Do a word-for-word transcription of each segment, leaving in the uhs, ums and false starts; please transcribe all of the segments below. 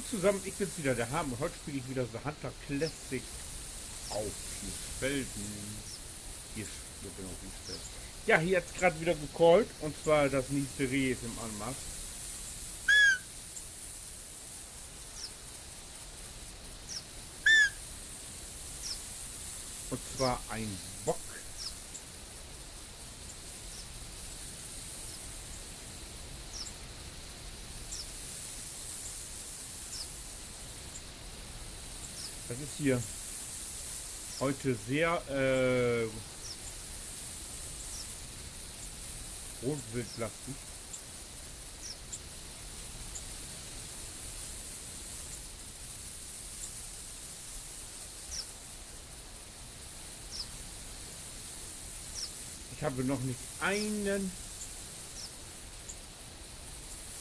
Zusammen, ich bin's wieder, der Harm, und heute spiele ich wieder The Hunter Classic auf Giersfelden. Hier, ja, genau, Giersfelden. Ja, hier hat's grad wieder gekollt, und zwar das nächste Reh ist im Anmarsch. Und zwar ein Bock. Das ist hier heute sehr, äh, rotwildlastig. Ich habe noch nicht einen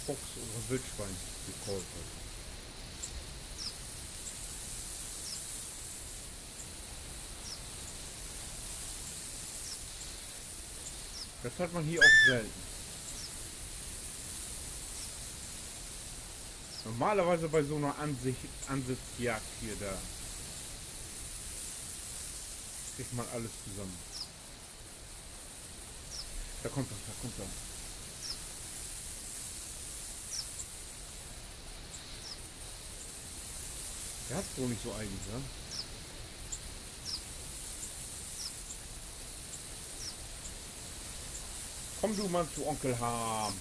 Fuchs oder Wildschwein gekollt. Das hat man hier auch selten. Normalerweise bei so einer Ansicht, Ansitzjagd hier, da kriegt man alles zusammen. Da kommt er, da kommt er. Der hat's wohl nicht so eilig, ne? Komm du mal zu Onkel Harm.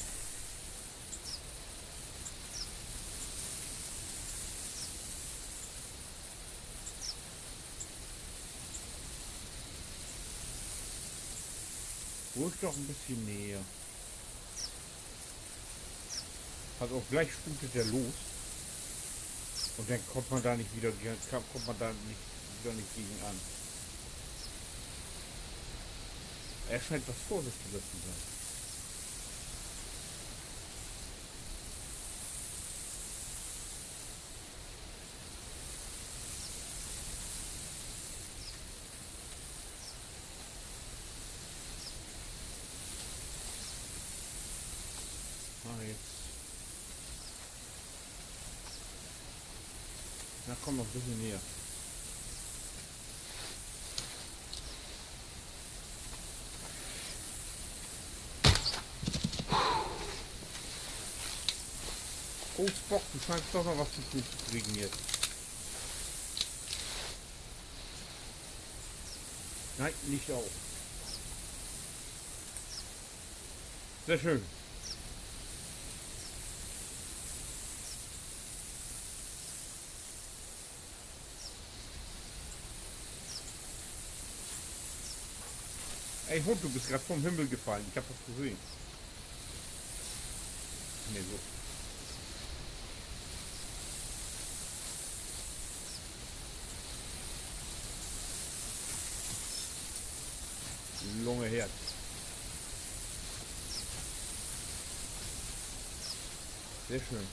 Ruhig doch ein bisschen näher. Also auch gleich sputet er los. Und dann kommt man da nicht wieder, kommt man da nicht, wieder nicht gegen an. Er scheint was vorsichtiger zu sein. Ah, jetzt. Na komm, noch ein bisschen näher. Oh, Spock, du scheinst doch noch was zu tun zu kriegen jetzt. Nein, nicht auch. Sehr schön. Ey, Hund, du bist grad vom Himmel gefallen. Ich hab das gesehen. Nee, so. Lunge, Herz. Sehr schön.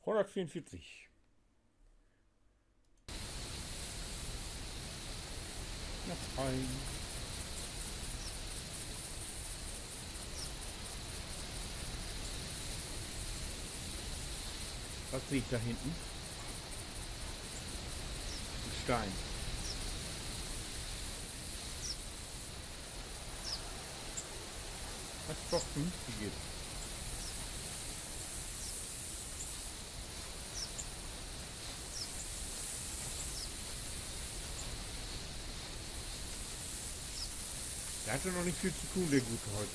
Hundertvierundvierzig. Noch ein. Was sehe ich da hinten? Ein Stein. Das ist doch vernünftig jetzt. Der hatte noch nicht viel zu tun, der Gute, heute.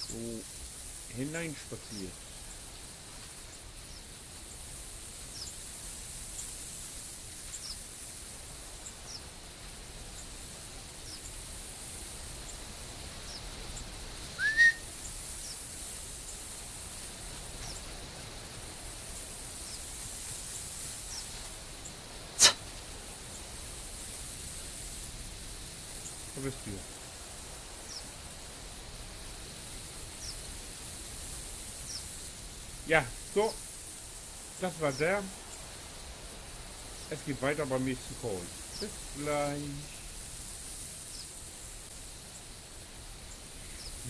So, hineinspaziert. Wisst ihr. Ja, so. Das war der. Es geht weiter beim nächsten Call. Bis gleich.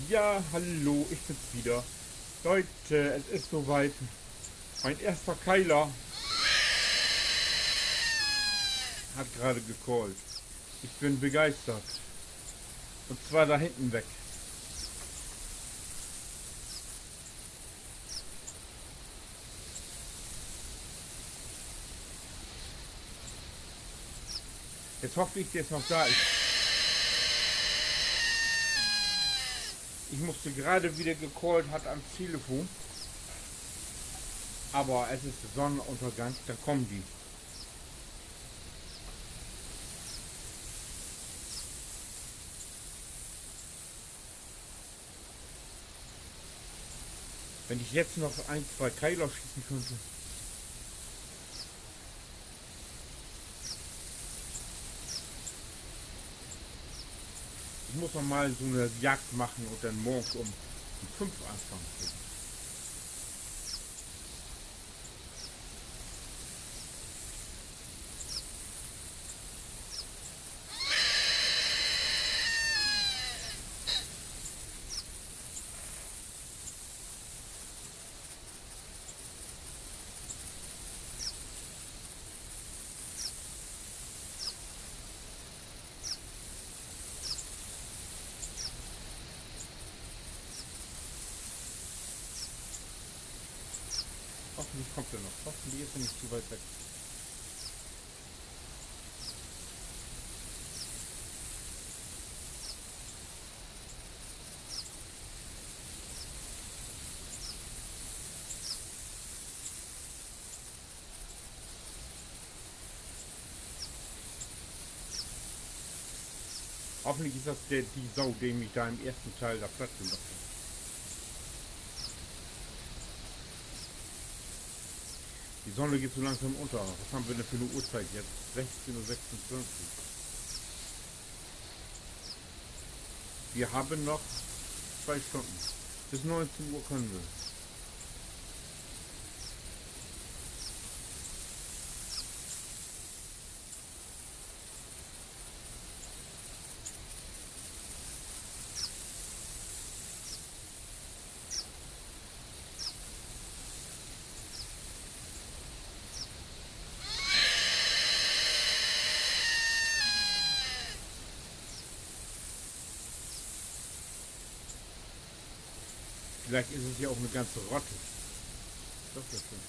Ja, hallo, ich bin's wieder. Leute, es ist soweit. Mein erster Keiler hat gerade gecallt. Ich bin begeistert. Und zwar da hinten weg. Jetzt hoffe ich, der ist noch da. Ich, ich musste gerade, wie der gecallt hat, ans Telefon. Aber es ist Sonnenuntergang, dann kommen die. Wenn ich jetzt noch ein, zwei Keiler schießen könnte. Ich muss noch mal so eine Jagd machen und dann morgens um, um fünf anfangen. Hoffentlich kommt er noch. Hoffentlich ist er nicht zu weit weg. Hoffentlich ist das der, die Sau, die mich da im ersten Teil da platt gemacht hat. Die Sonne geht so langsam unter. Was haben wir denn für eine Uhrzeit jetzt? Sechzehn Uhr sechsundzwanzig. Wir haben noch zwei Stunden. Bis neunzehn Uhr können wir. Vielleicht ist es ja auch eine ganze Rotte. Das wäre schön.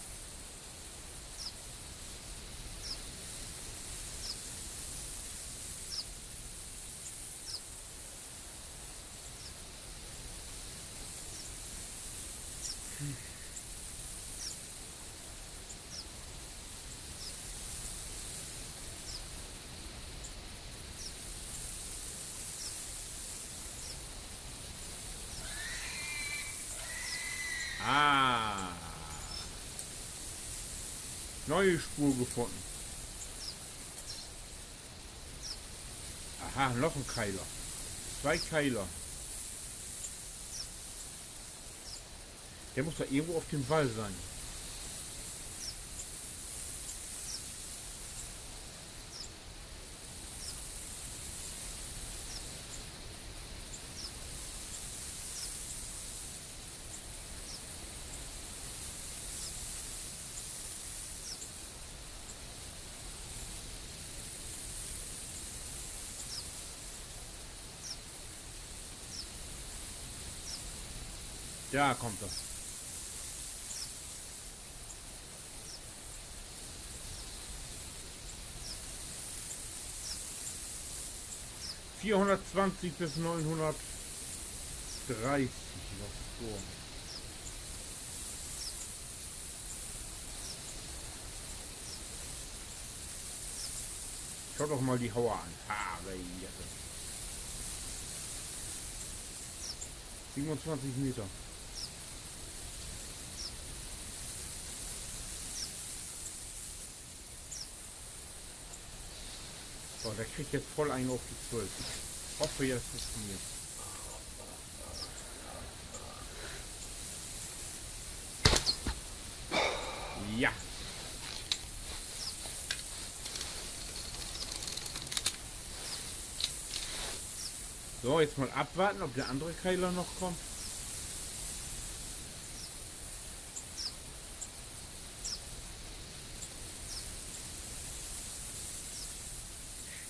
Ah. Neue Spur gefunden. Aha, noch ein Keiler. Zwei Keiler. Der muss doch irgendwo auf dem Wall sein. Da kommt er. Vierhundertzwanzig bis neunhundertdreißig, was so. Schau doch mal die Hauer an. Ha, ey, ja. Siebenundzwanzig Meter. So, der kriegt jetzt voll einen auf die Zwölf. Hoffe, dat funktioneert. Ja. So, jetzt mal abwarten, ob de annere Keiler noch kummt.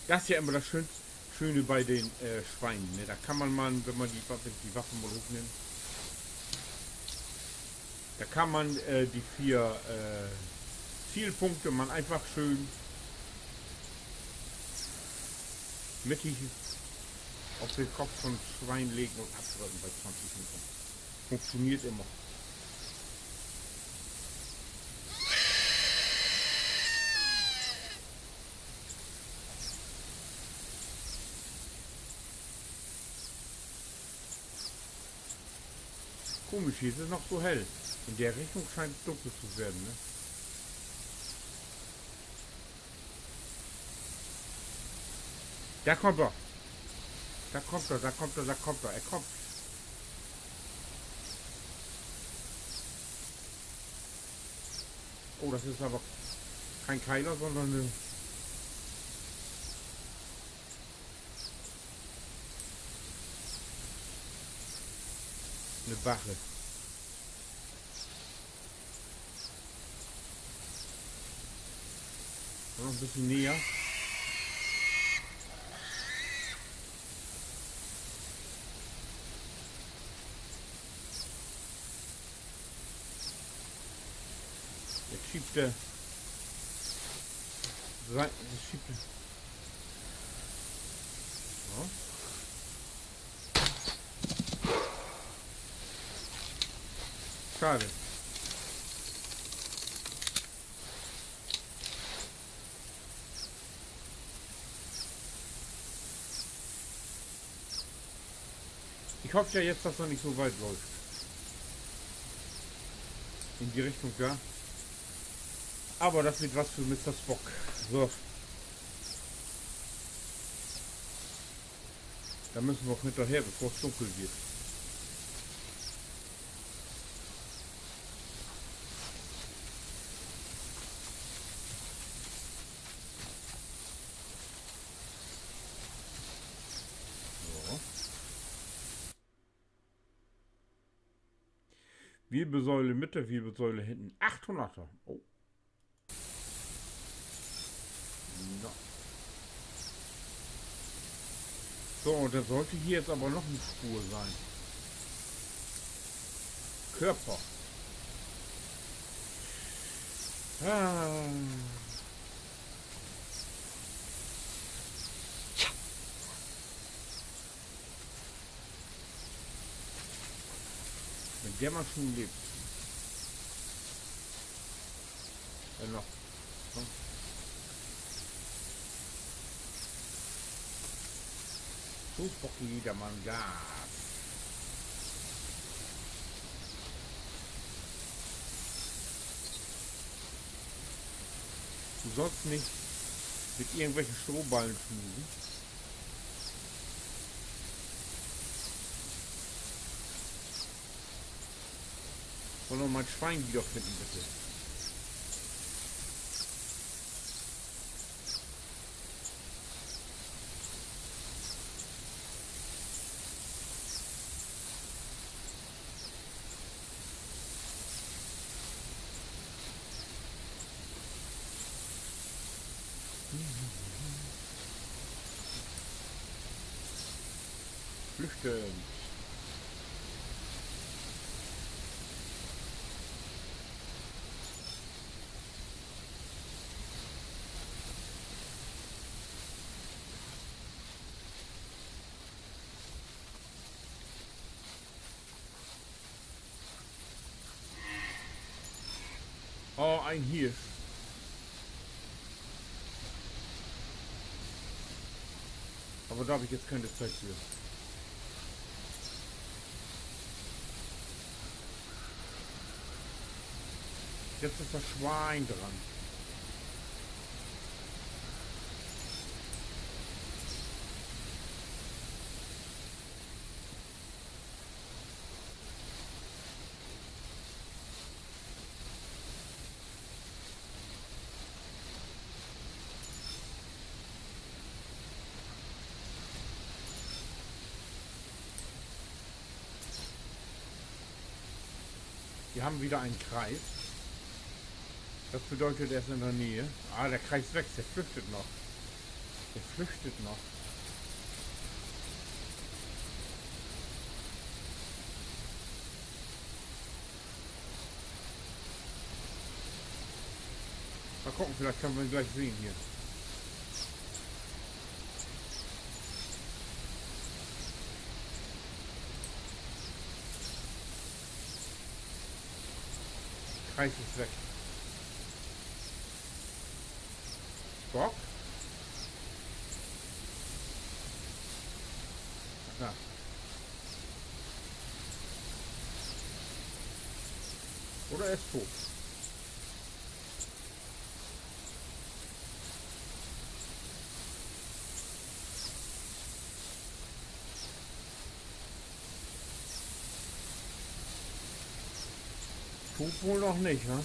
Dat is ja immer dat Schöön-, Schöne bi den, äh, Swien, ne? Dor kann man, man, wenn man de Wa-, wenn ik de Waffe mal hoochnehme, dor kann man, äh, de veer, äh, Zielpunkte man eenfach schöön mittig op den Kopp vun Swien leggen un afdrücken bi twintig Meter. Funktioneert immer. Komisch, hier is dat noch so hell. In de Richtung scheint dat dunkel to weren, ne? Dor kummt he. Dor kummt he, dor kummt he, dor kummt he. He kummt. Oh, dat is aver keen Keiler, sonnern 'ne 'ne Wache. Noch en beten neger. Jetzt schiebt de, schiebt de. So. Schade. Ik hoff ja jetzt, dat dat nich so wiet löppt. In de Richtung dor. Aver dat weer wat för Mister Spock. So. Dor müssen wi ok hinterher, bevör dat dunkel warrt. So. Wirbelsäule Mitte, Wirbelsäule hinnen. Achthunnerter. Oh. Na. So, un denn sollt hier jetzt aver noch 'ne Spoor ween. Körper. Ah. Wenn de man schon leevt. Äh, noch. So, Spocky, dor man Gas. Du sollst nich mit irgendwelche Strohballen schmusen. Wullt noch mal en Swien wiederfinnen, bitte. Flüchten. Oh, en Hirsch. Aver dor heff ik jetzt keen Tiet för. Jetzt is dat Swien dran. Wir haben wieder einen Kreis. Das bedeutet, er ist in der Nähe. Ah, der Kreis wächst, der flüchtet noch. Der flüchtet noch. Mal gucken, vielleicht können wir ihn gleich sehen hier. Kreis ist weg. Spock? Na. Oder er ist tot. Tut wohl noch nicht, ne?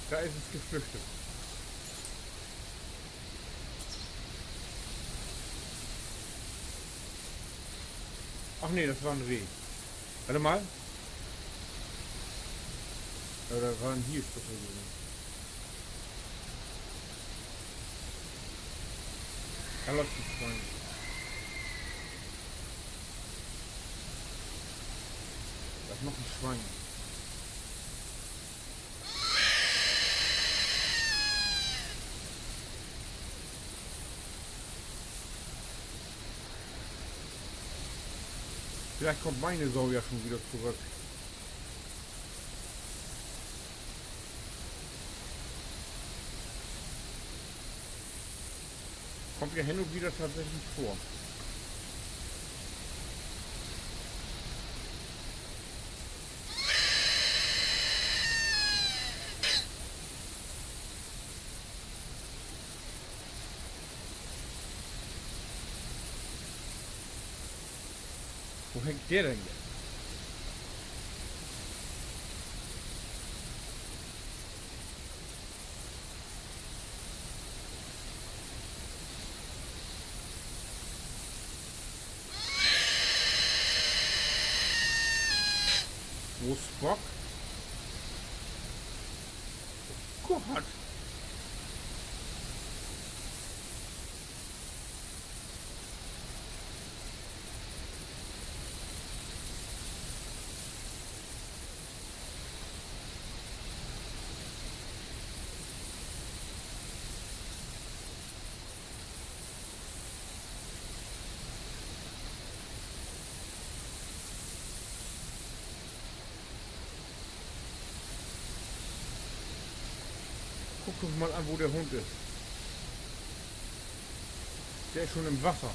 Da ist es geflüchtet. Ach nee, das war ein Reh. Warte mal. Ja, da war ein Hirsch, das war so. Da läuft ein Schwein. Da ist noch ein Schwein. Vielleicht kommt meine Sau ja schon wieder zurück. Kommt ja hin und wieder tatsächlich vor. Wo hängt der denn jetzt? Wo is Spock? Oh Gott. Guck doch mal an, wo der Hund ist. Der ist schon im Wasser.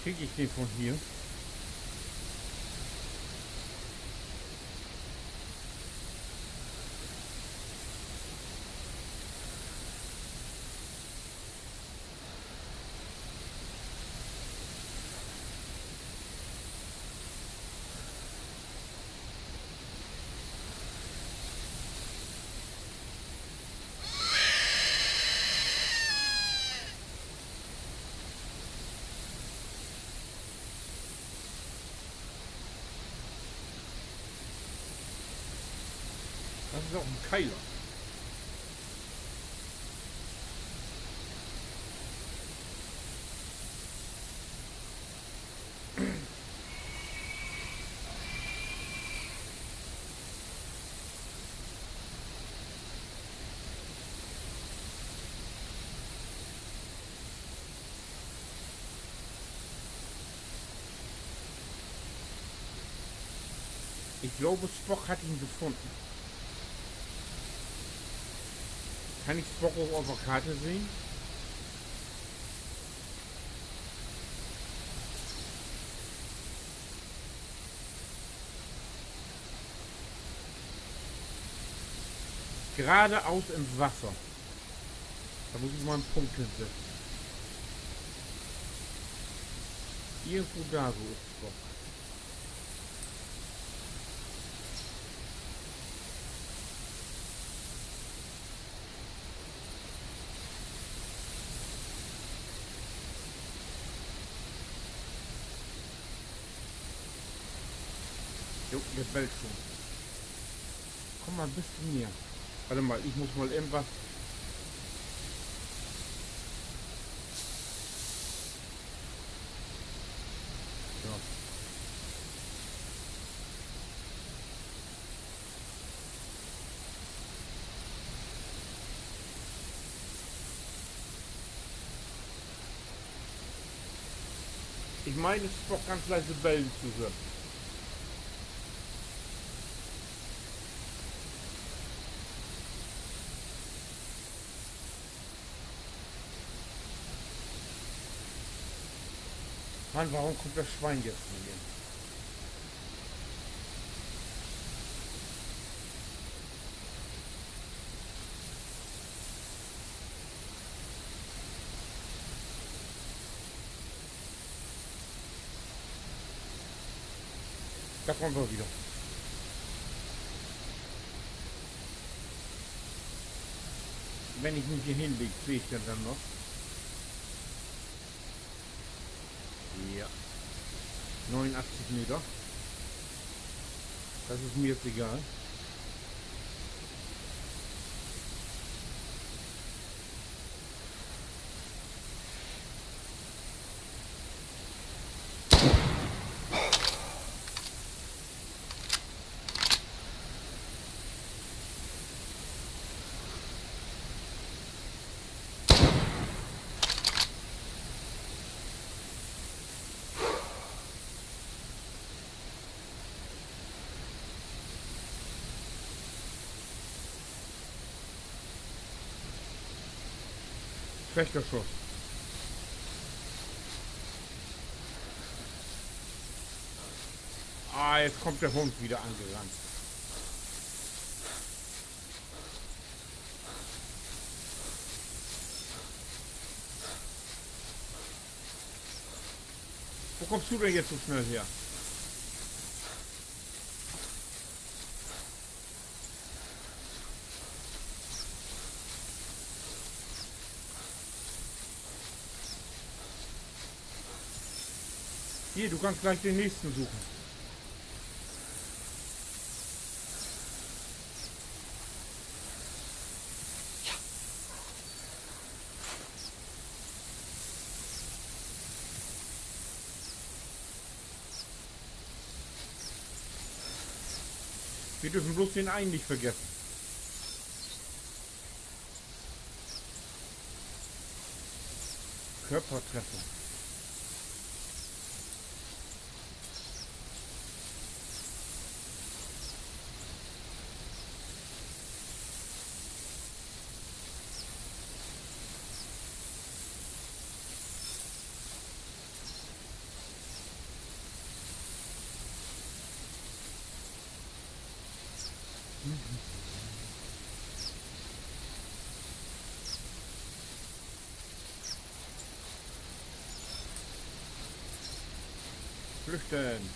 Krieg ich den von hier? Das ist auch ein Keiler. Ich glaube, Spock hat ihn gefunden. Kann ich Spock auch auf der Karte sehen? Geradeaus in't Wasser. Dor mutt ik mal en Punkt hinsetten. Irgendwo dor so is dat. Jo, de bellt schon. Kumm mal en beten näher. Wart mal, ik mutt mal even wat. So. Ik meen, dat is doch ganz leise bellen to hören. Mann, warum kummt dat Swien nu nich in? Dor kummt he weer. Wenn ik mi hier hinlegg, seh ik den denn noch? Ja. Negenundachtzig Meter. Dat is mi nu egal. Slechter Schuss. Ah, nu kummt de Hund weer angerannt. Wo kummst du denn nu so snell her? Hier, du kannst glieks den nächsten suchen. Wi dröfft blots den enen nich vergetten. Körpertreffer. Flüchten.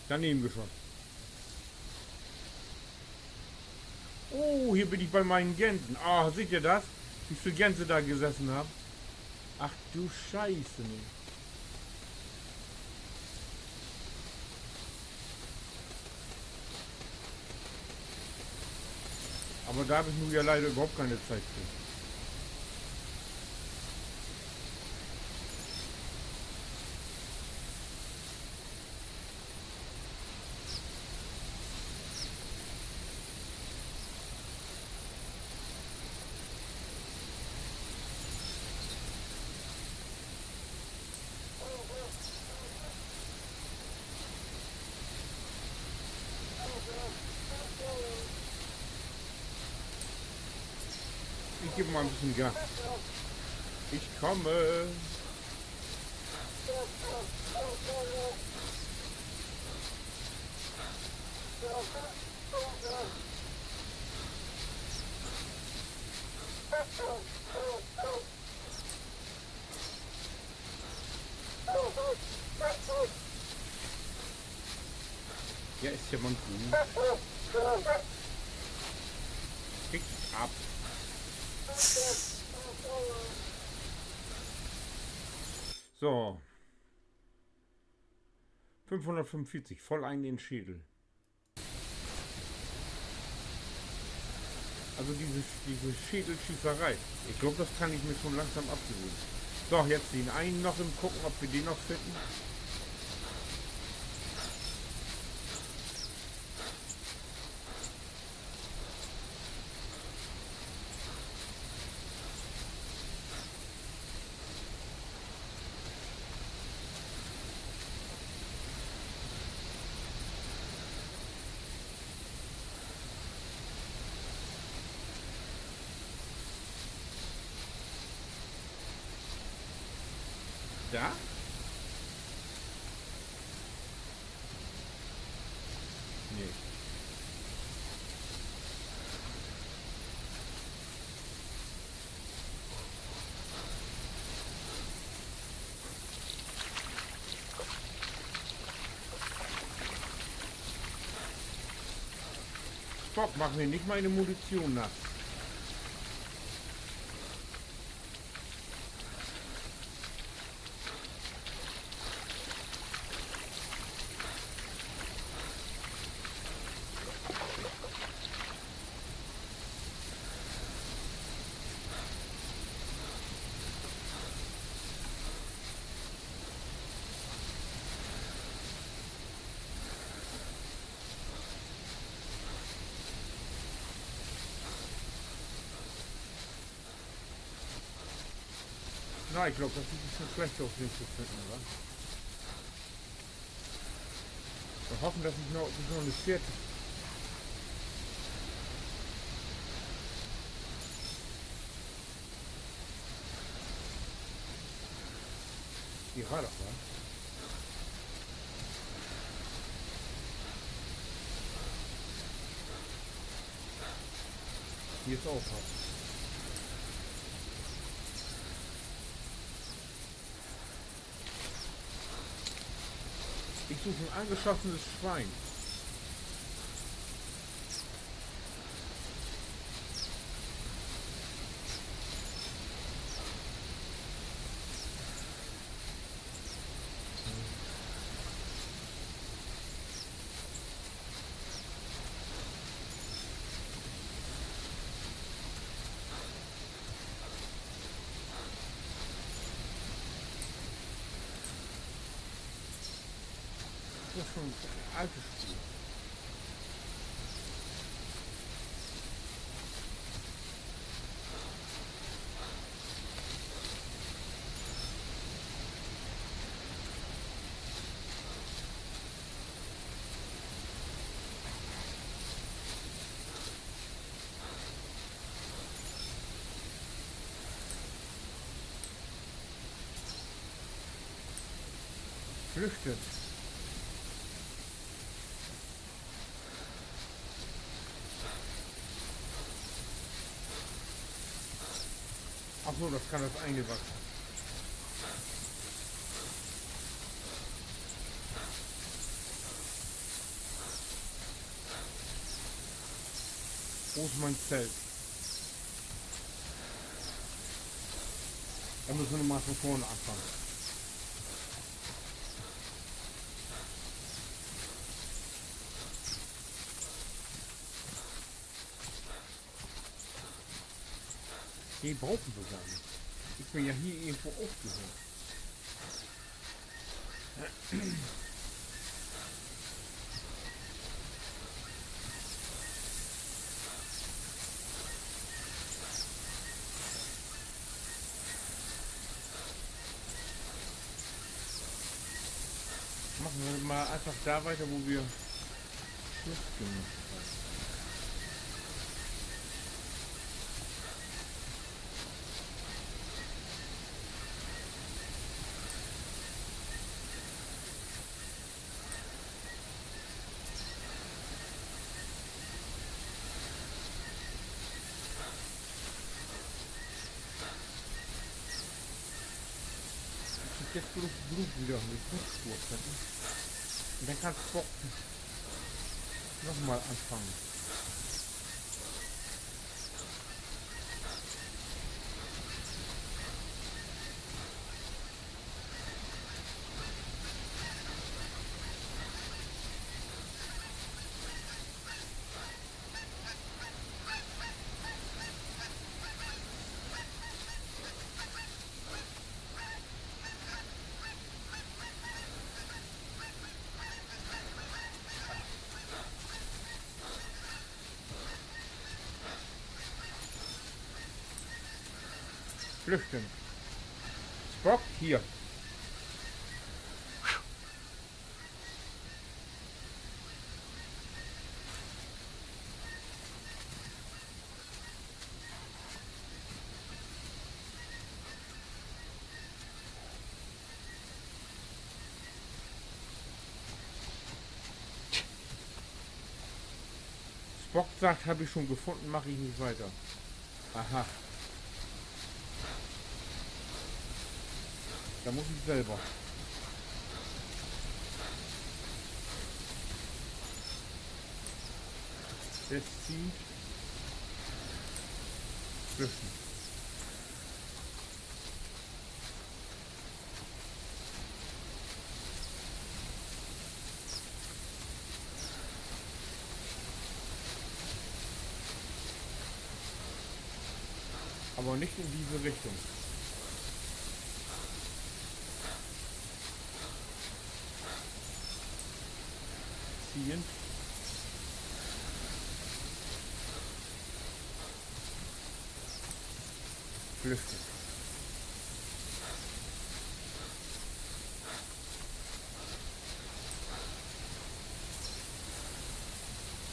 Daneben geschoten. Oh, hier bün ik bi mien Gänsen. Ah, seht ji dat? Wo veel Gänse dor gesessen hebbt. Ach du Scheiße, Mann. Aver dor heff ik nu ja leider överhaupt kene Zeit för. Ich geb mal ein bisschen Gas. Ich komme. Ja, is ja man gut. Pick ab. So. Fünfhundertfünfundvierzig, voll in den Schädel. Also diese, diese Schädelschießerei, ich glaub, das kann ich mir schon langsam abgewöhnen. So, jetzt den einen noch im Gucken, ob wir den noch finden. Da? Nee. Stopp, mach mir nicht meine Munition nass. Na, ich glaub, das sieht nicht so schlecht aus, den zu finden, oder? Wir hoffen, dass ich noch, dass noch eine vierte. Hier war doch was. Hier ist auch was. Ich suche ein angeschossenes Schwein. Das ist schon ein altes Spiel. Flüchtet. Ach so, das kann das eine was. Wo ist mein Zelt? Da müssen wir nochmal von vorne anfangen. De bruken wi gor nich. Ik bün ja hier irgendwo opgehöört. Mache wi mal eenfach dor wieder, wo wi Sluss maakt hebbt. Is nu bloot Bloot wedder in de Blootspor setten. Un denn kann Spock nochmal anfangen. Flüchten. Spock, hier. Spock sagt: „Hab ich schon gefunden, mach ich nicht weiter.“ Aha. Dann muss ich selber. Festziehen. Löschen. Aber nicht in diese Richtung. Ziehen. Flüchten.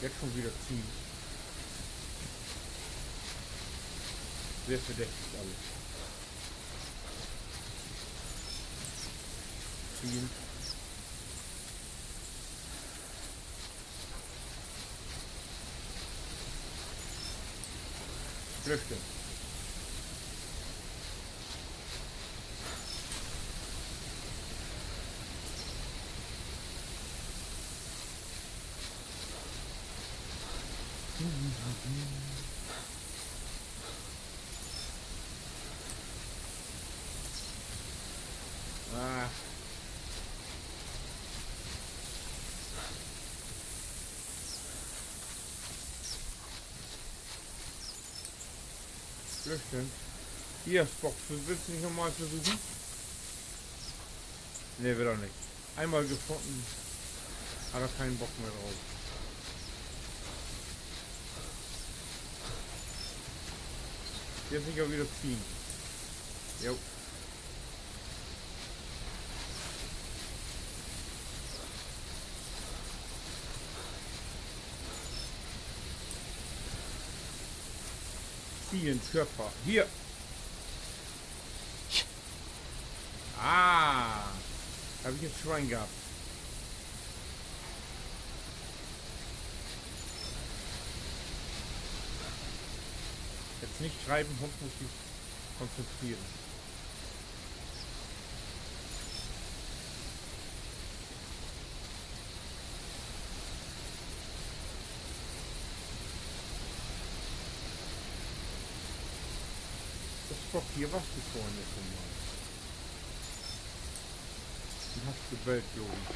Jetzt schon wieder ziehen. Sehr verdächtig alles. Ziehen. Flüchten. Ah. Flüchten. Hier, Spock, willst du nicht nochmal versuchen? Nee, will er nicht. Einmal gefunden, hat er keinen Bock mehr drauf. Jetzt nicht wieder ziehen. Jo. Ziehen, Körper. Hier. Ah, hab ich jetzt Schwein gehabt. Jetzt nicht treiben, Hund muss sich konzentrieren. Das Papier, was du vorhin ja schon mal. Du hast gewählt, Jürgen.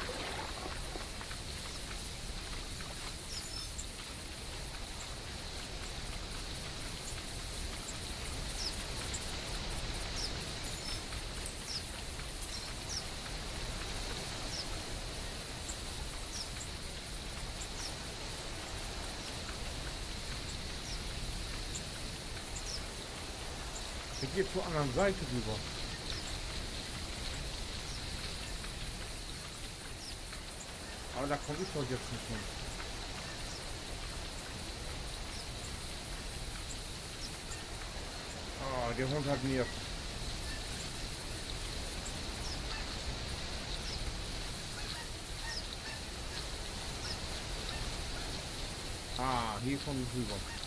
Ik geh to annern Siet röver. Aver dor kaam ik doch nu nich hen. Ah, de Hund hett mi. Ah, hier kaam ik röver.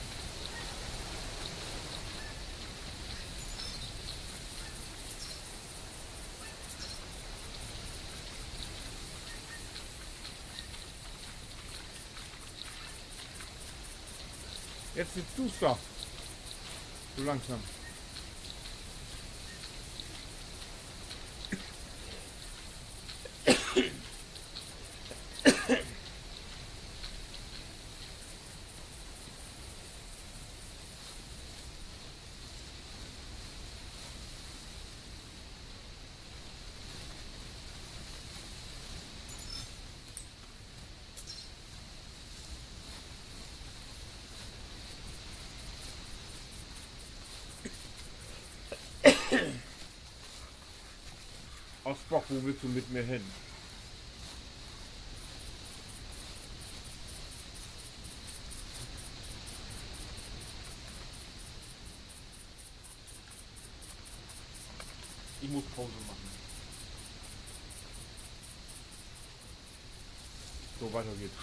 Jetzt is 't duuster. So langsam. Ach, Spock, wo wullt du mit mi hen? Ik mutt Paus maken. So, weiter geht's.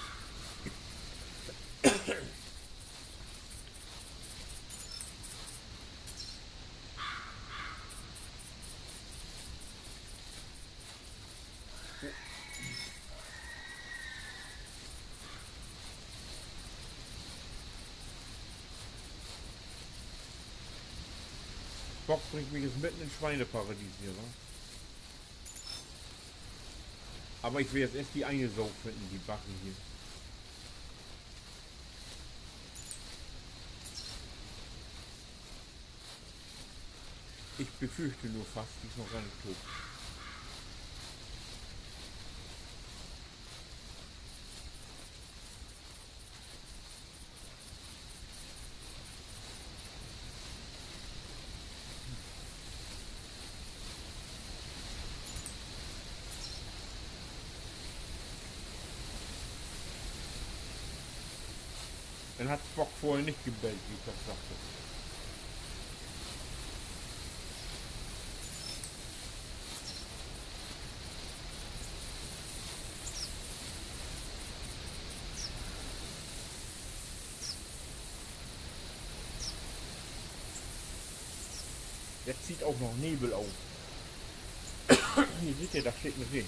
Spock bringt mi nu mitten in Schweineparadies hier, wa? Aver ik will nu eerst de ene Sau finnen, de Backe hier. Ik befürchte nur fast, de is noch gor nich doot. Denn hett Spock vörher nich gebellt, wie ik dat seggt heff. Dor zieht ok noch Nevel op. Hier süht ji dat, dat schiet nich in.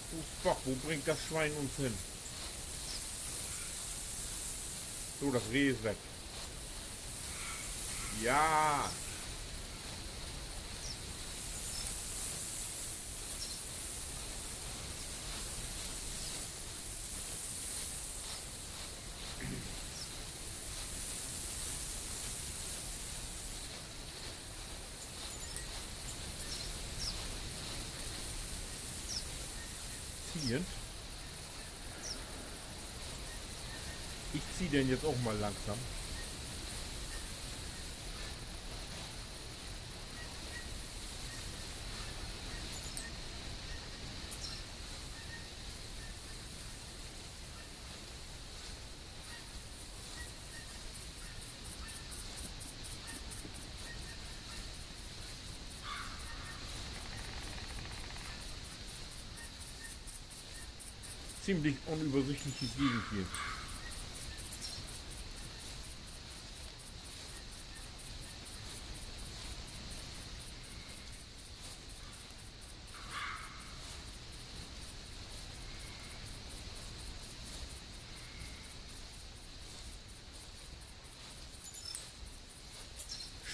Du Spock, wo bringt dat Swien uns hen? So, dat Reh is weg. Ja. Ziehend. Ik zieh denn jetzt ok mal langsam. Ziemlich unöversichtliche Gegend hier.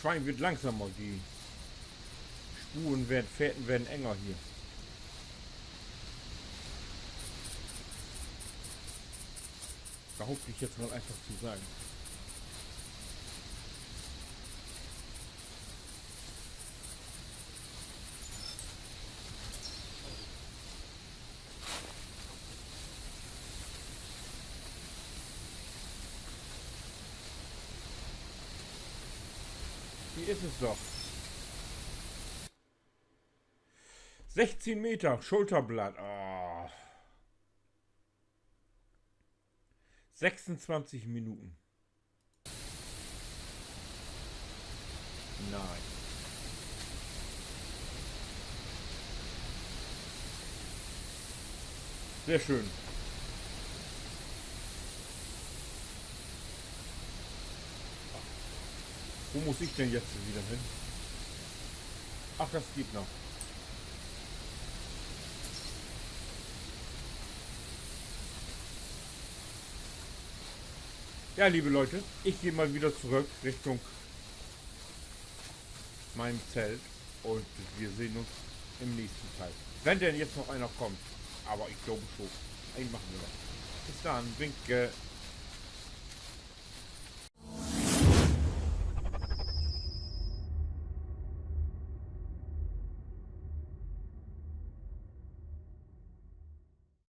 Swien, weert langsamer, de Sporen weert, Fährten weert enger hier. Behaupte ich jetzt mal einfach zu sagen. Is es doch. Sechzehn Meter, Schulterblatt. Ah. Sechsundzwanzig Minuten. Nein. Sehr schön. Wo muss ich denn jetzt wieder hin? Ach, das geht noch. Ja, liebe Leute, ich gehe mal wieder zurück Richtung meinem Zelt und wir sehen uns im nächsten Teil. Wenn denn jetzt noch einer kommt, aber ich glaube schon. Einen machen wir noch. Bis dann, winke.